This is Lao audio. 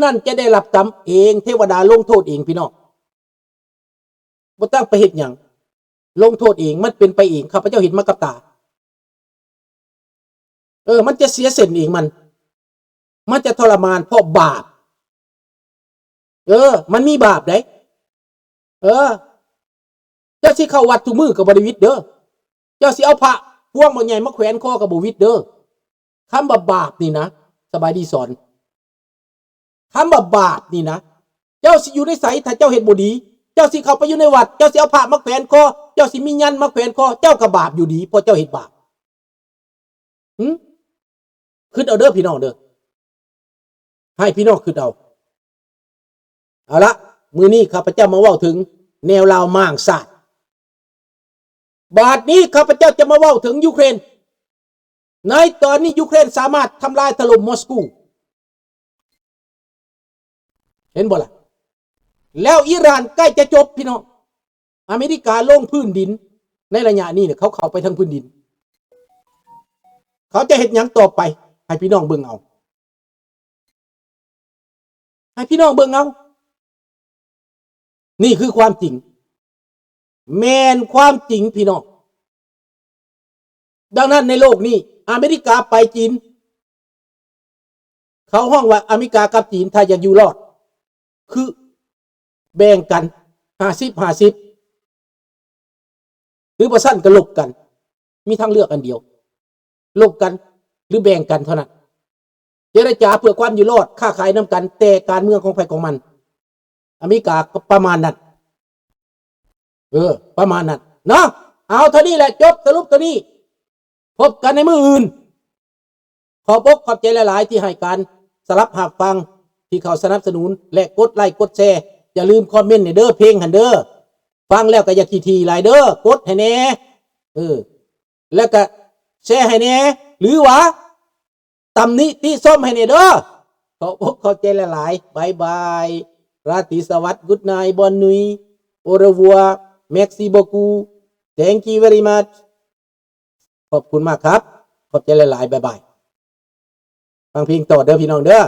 ນັ້ນຈະໄດ້ຮັບກຳເອງ, ເທວະດາລົງໂທດເອງ ພີ່ນ້ອງ. ບໍ່ຕ້ອງໄປເຮັດຫຍັງ, ລົງໂທດເອງ, ມັນເປັນໄປເອງ, ຂ້າພະເຈົ້າເຫັນມາກັບຕາ. ເອີ ມັນຈະເສຍເສັ້ນເອງມັນ, ມັນຈະທໍລະມານເພາະບາບ. ເອີ ມັນມີບາບໃດ໋. ເອີ ເຈົ້າຊິເຂົ້າວັດທຸກມື້ກໍບໍ່ໄດ້ຜິດເດີ, ເຈົ້າຊິເອົາພະພວງບັກໃຫຍ່ມາແຂວນຄໍກໍບໍ່ຜິດເດີ. ຄຳວ່າບາບນີ້ນະ, ສະບາຍດີສອນ, ຄຳວ່າບາບນີ້ນະ, ເຈົ້າຊິຢູ່ໃນໃສ ຖ້າເຈົ້າເຮັດບໍ່ດີ? ເຈົ້າຊິເຂົ້າໄປຢູ່ໃນວັດ, ເຈົ້າຊິເອົາພະມາແຂວນຄໍ, ເຈົ້າຊິມີຍັນມາແຂວນຄໍ, ເຈົ້າກໍບາບຢູ່ດີ ເພາະເຈົ້າເຮັດບາບ. ຫຶ? ຄິດເອົາເດີພີ່ນ້ອງເດີ, ໃຫ້ພີ່ນ້ອງຄິດເອົາ. ເອົາລະ, ມື້ນີ້ຂ້າພະເຈົ້າມາເວົ້າເຖິງແນວລາວມ້າງຊາດ. ບາດນີ້ຂ້າພະເຈົ້າຈະມາເວົ້າເຖິງຢູເຄຣນ. ໃນຕອນນີ້ຢູເຄຣນສາມາດທຳລາຍຖະຫຼົ່ມມອສກູ. ເຫັນບໍ່ລະ? ແລ້ວອີຣານໃກ້ຈະຈົບ ພີ່ນ້ອງ. ອາເມລິກາລົງພື້ນດິນໃນໄລຍະນີ້ນະ, ເຂົາເຂົ້າໄປທາງພື້ນດິນ. ເຂົາຈະເຮັດຫຍັງຕໍ່ໄປ? ໃຫ້ພີ່ນ້ອງເບິ່ງເອົາ. ໃຫ້ພີ່ນ້ອງເບິ່ງເອົາ. ນີ້ຄືຄວາມຈິງ. ແມ່ນຄວາມຈິງ ພີ່ນ້ອງ. ດັ່ງນັ້ນໃນໂລກນີ້ ອາເມລິກາໄປຈີນ, ເຂົາຮ້ອງວ່າອາເມລິກາກັບຈີນ ຖ້າຢາກຢູ່ລອດ ຄືແບ່ງກັນຫ້າສິບຫ້າສິບ ຫຼືບໍ່ຊັ້ນກໍລົບກັນ, ມີທາງເລືອກອັນດຽວ, ລົບກັນ ຫຼືແບ່ງກັນເທົ່ານັ້ນ. ເຈລະຈາເພື່ອຄວາມຢູ່ລອດ, ຄ້າຂາຍນຳກັນ, ແຕ່ການເມືອງຂອງໃຜຂອງມັນ. ອາເມລິກາກໍປະມານນັ້ນ. ເອີ ປະມານນັ້ນເນາະ. ເອົາເທົ່ານີ້ແຫຼະ, ຈົບ, ສະຫຼຸບເທົ່ານີ້. ພົບກັນໃນມື້ອື່ນ. ຂອບອົກຂອບໃຈຫຼາຍໆ ທີ່ໃຫ້ການສະດັບຮັບຟັງ, ທີ່ເຂົ້າສະໜັບສະໜູນ ແລະ ກົດໄລກົດແຊ. ຢ່າລືມຄອມເມັນໃຫ້ເດີ, ເພງຫັ້ນເດີ. ຟັງແລ້ວກໍຢ່າຂີ້ຖີ່ຫຼາຍເດີ, ກົດໃຫ້ແດ່. ເອີ ແລ້ວກະແຊໃຫ້ແດ່ ຫຼືວ່າຕຳໜິຕິຊົມໃຫ້ແດ່ເດີ. ຂອບອົກຂອບໃຈຫຼາຍໆ. ບາຍບາຍ. ລາຕີສະຫວັດ. Good night. Bonne nuit. Au revoir. Merci beaucoup. Thank you very much. ຂອບຄຸນມາກຄັບ. ຂອບໃຈຫຼາຍໆ. ບາຍບາຍ. ຟັງເພງຕໍ່ເດີພີ່ນ້ອງເດີ.